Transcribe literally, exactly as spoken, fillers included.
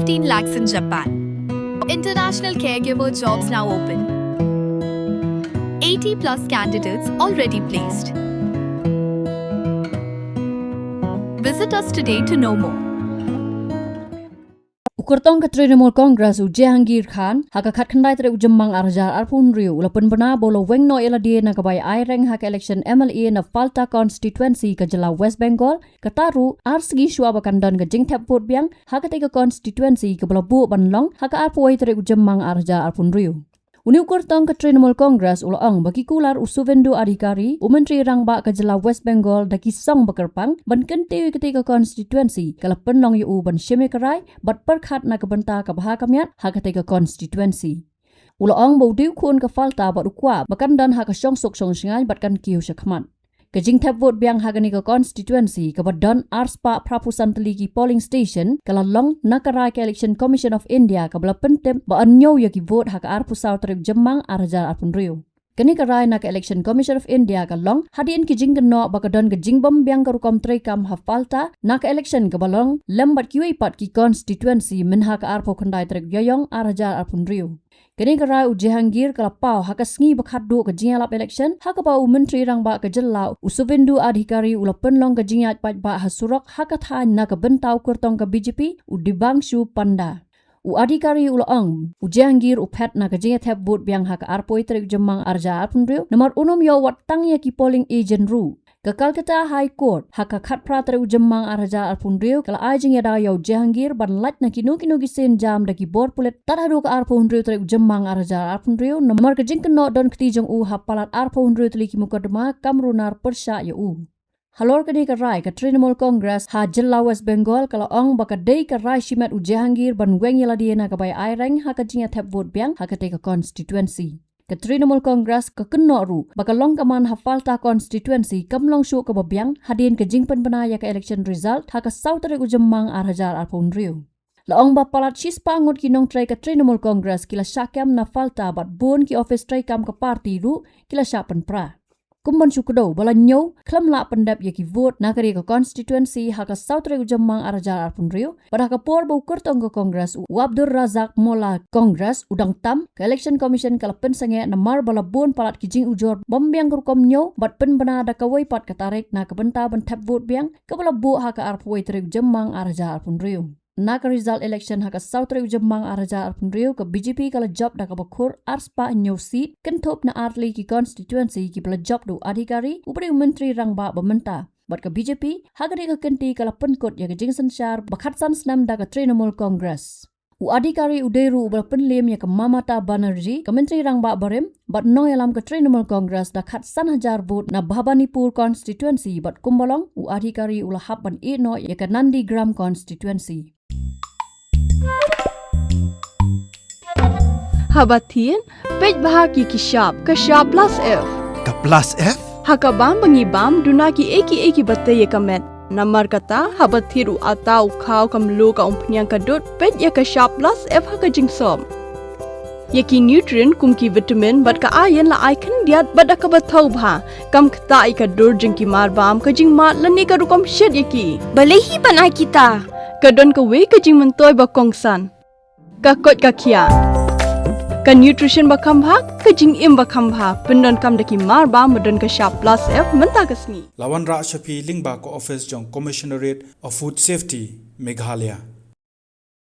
fifteen lakhs in Japan. International caregiver jobs now open. eighty plus candidates already placed. Visit us today to know more. U kyrtong ka Trinamool Congress u Jehangir Khan, ha ka khatkhyndai tarik u Jymmang arhajar arphew hynriew, u la pynbna ba u la weng noh ïa lade na kaba ïa aireng ha ka election M L A na Falta constituency ka jylla West Bengal, kata ruh ar sngi shuwa ba kan don ka jingthep vote biang ha katei ka constituency kaba la buh ban long ha ka arphew wei tarik u Jymmang arhajar arphew hynriew. Une u kyrtong ka Trinamool Congress u la ong ba ki kular u Suvendu Adhikari, u Myntri Rangbah ka jylla West Bengal, da ki song ba kyrpang ban kyntiew ïa katei ka constituency, ka la pynlong ïa u ban shim ïa ka rai bad pyrkhat na ka bynta ka bha ka miat ha katei ka constituency. U la ong ba u dei u khun ka Falta bad u kwah ba kan don ha ka shongsuk shongshngaiñ bad kan kiew shakhmat. Ka jingthep vote biang ha kane ka constituency kaba don arspah phraphew san tylli ki polling station, ka la long na ka rai ka Election Commission of India kaba la pyntip ba yn ñiew ïa ki vote ha ka arphew saw tarik Jymmang arhajar arphew hynriew. Kane ka rai na ka Election Commission of India ka long hadien ki jingkynnoh ba ka don ka jingbym biang ka rukom treikam ha Falta na ka election kaba long lem bad kiwei pat ki constituency mynha ka arphew khyndai tarik Ïaïong arhajar arphew hynriew. Kane ka rai u Jehangir ka la paw ha ka sngi ba khatduh ka jingïalap election, ha kaba u Myntri Rangbah ka jylla u Suvendu Adhikari u la pynlong ka jingïaid paidbah ha surok ha ka thaiñ na ka bynta u kyrtong ka B J P u Deepanshu Panda. U Adhikari u la ong, u Jehangir u phet na ka jingïathep vote biang ha ka arphew tarik Jymmang arhajar arphew hynriew, namar un ym ïoh wat tang ïa ki polling agent ruh. Ka Calcutta High Court, ha ka khatphra tarik u Jymmang arhajar arphew hynriew, ka la ai jingïada ïa u Jehangir ban lait na kino kino ki sienjam da ki bor pulit tad haduh ka arphew hynriew tarik u Jymmang arhajar arphew hynriew, namar ka jingkynnoh don kti jong u ha palat arphew hynriew tylli ki mukotduma kam runar pyrshah ïa u. Halor kane ka rai ka Trinamool Congress ha jylla West Bengal ka la ong ba ka dei ka rai shimet u Jehangir ban weng ïa lade na kaba ïa aireng ha ka jingïathep vote biang ha katei ka constituency. Ka Trinamool Congress ka kynnoh ruh ba ka long ka man ha Falta constituency kam long shuh kaba biang hadien ka jingpynbna ïa ka election result ha ka saw tarik u Jymmang arhajar arphew hynriew. La ong ba palat shispah ngut ki nongtrei ka Trinamool Congress ki la shah kem na Falta bad bun ki office treikam ka party ruh ki la shah pynpra. Kum ban shu kdew ba la ñiew khlem lah pyndep ïa ki vote na katei ka constituency ha ka saw tarik u Jymmang arhajar arphew hynriew, bad ha ka por ba u kyrtong ka Congress u Abdur Razak Molla, Congress, u dang tam, ka Election Commission ka la pynsangeh namar ba la bun palat ki jingujor bym biang ka rukom ñiew bad pynbna da kawei pat ka tarik na ka bynta ban thep vote biang kaba la buh ha ka arphew wei tarik u Jymmang arhajar arphew hynriew. Na ka result election ha ka saw tarik u Jymmang arhajar arphew hynriew, ka B J P ka la jop da kaba khur arspah hynñiew seat, kynthup na ar tylli ki constituency kiba la jop da u Adhikari uba dei u Myntri Rangbah ba mynta. Bad ka B J P ha katei ka kynti ka la pynkut ïa ka jingsynshar ba khatsan snem da ka Trinamool Congress. U Adhikari u dei ruh uba la pynliem ïa ka Mamata Banerjee, ka Myntri Rangbah barim bad nongïalam ka Trinamool Congress, da khatsan hajar vote na Bhabanipur constituency, bad kumba long u Adhikari u la hap ban ïeh noh ïa ka Nandigram constituency. Haba thied, peit bha ïa ki shap, ka shap plus F. Ka plus F? Ha ka bam ba ngi bam, duna kiei kiei kiba tei ïa ka met. Namar kata, haba thied u atta, u khaw, ka mluh, ka umphniang, ka dud, peit ïa ka shap plus F ha ka jingsop. Ïa ki nutrient kum ki vitamin bad ka iron la ai khyndiat bad da kaba thaw bha, kam ktah ïa ka dur jong ki marbam, ka jingmad lane ka rukom shet ïa ki. Balei hi ban ai kita? Ka don kawei ka jingmyntoi ba kongsan. Ka koit ka khiah. Ka nutrition ba kham bha, ka jingim ba kham bha, pyndonkam da ki marbam ba don ka shap plus F mynta ka sngi. La wanrah sha phi lyngba ka office jong Commissionerate of Food Safety, Meghalaya.